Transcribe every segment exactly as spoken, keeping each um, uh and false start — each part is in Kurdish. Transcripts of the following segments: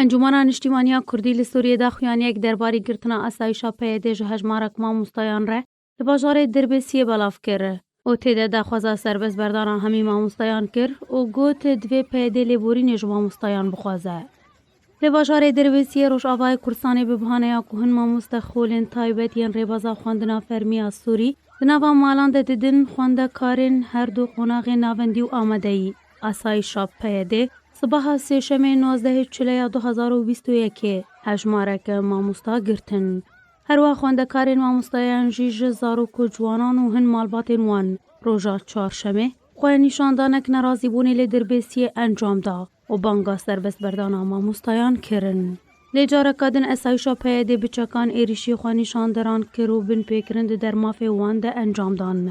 Encûmena Niştîmaniya Kurdî li Sûriyê daxuyaniyek derbarî girtina asayîşa P Y D ji hejmarek mamostayan re li bajarê Dirbêsiyê belav kir û tê de daxwaza serbestberdana hemî mamostayan kir û got, divê P Y D lêborînê ji mamostayan bixwaze. Li bajarê Dirbêsiyê Rojavayê Kurdistanê bi bahaneya ku hin mamoste xolên taybet yên rêbaza xwendina fermî ya Sûrî di nava malan de didin, xwendekarên her du qonaxên navendî û amadeyî asayîşa P Y D sibaha sêşemê nozdehê Çileya du hezar û bîst û yekê hejmareke mamosta girtin. Herwiha xwendekarên mamostayan jî ji zarok û ciwanan û hin malbatên wan roja çarşemê xwenîşandanek nerazîbûnê li Dirbêsiyê encam da û banga serbestberdana mamostayan kirin. Lê careka din esayîşa P Y D bi çekan êrîşî xwenîşanderan kir û binpêkirin di dermafê wan de encam dan.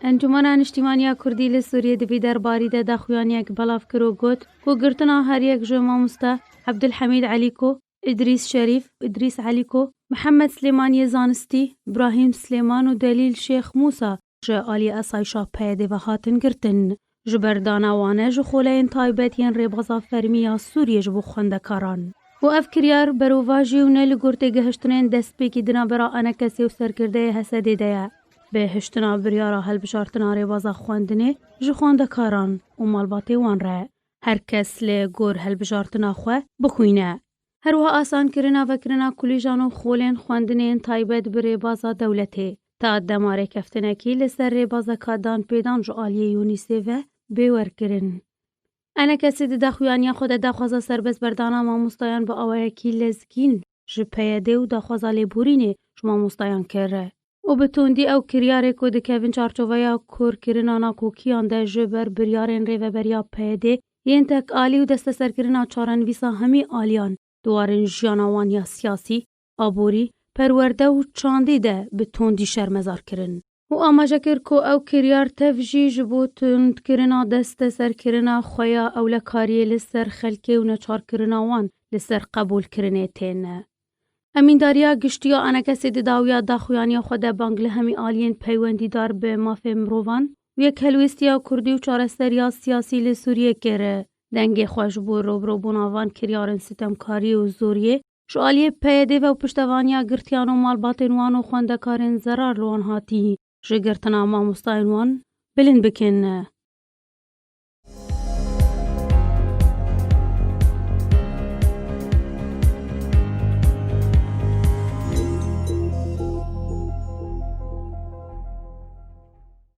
Encûmena Niştîmaniya Kurdî li Sûriyê di vî derbarî de daxuyaniyek belav kir û got ku girtina her yek ji mamoste Ebdulhemîd Elîko, Îdrîs Şerîf, Îdrîs Elîko, Mihemed Silêmaniyê Zanistî, Îbrahîm Silêman û Delîl Şêx Mûsa ji aliyê esayîşa P Y D ve hatin girtin. Ji ber dana wan e ji xoleyên taybet yên rêbaza fermî ya Sûriyê ji bo xwendekaran. Û ev kiryar berovajî û ne li gor têgihiştinên destpêkî di navbera ENKSê û serkirdeyê HSDê de ye. Bi hiştina biryara hilbijartina rêbaza xwendinê ji xwendekaran û malbatê wan re, her kes li gor hilbijartina xwe bixwîne. Herwiha asankirina vekirina kulîjan û xolên xwendinên taybet bi rêbaza dewletê ta dema rêkeftinekî li ser rêbazeka danpêdan ji aliyê Yûnîsê ve bê werkirin. ENKSê di daxuyaniya xwe de daxwaza serbestberdana mamostayan bi awayekî lezgîn ji P Y D û daxwaza lêborînê ji mamostayan kir. Û bi tundî ew kiryarê ku dikevin çarçoveya korkirina nakokiyan de ji ber biryarên Rêveberiya P Y D yên tekalî û desteserkirina çarenivîsa hemî aliyan di warên jiyana wan ya siyasî, aborî, perwerde û çandî de bi tundî şermezar kirin. Û amaje kir ku ew kiryar tev jî ji bo tundkirina desteserkirina xwe ya ewlekariyê li ser xelkê û neçarkirina wan li ser qebûlkirinê tên. Emîndariya Giştî ya ENKSê di dawiya daxuyaniya xwe de bang li hemî aliyên peywendîdar bi mafê mirovan û yekhelwêstiya kurdî û çareseriya siyasî li Sûriyê kir. Dengê xwe ji bo rûbirûbûna van kiryarên sitemkariyê û zoriyê ji aliyê P Y D ve û piştevaniya girtiyan û malbatên wan û xwendekarên zerar li wan hatî ji girtina mamostayên wan bilind bikin.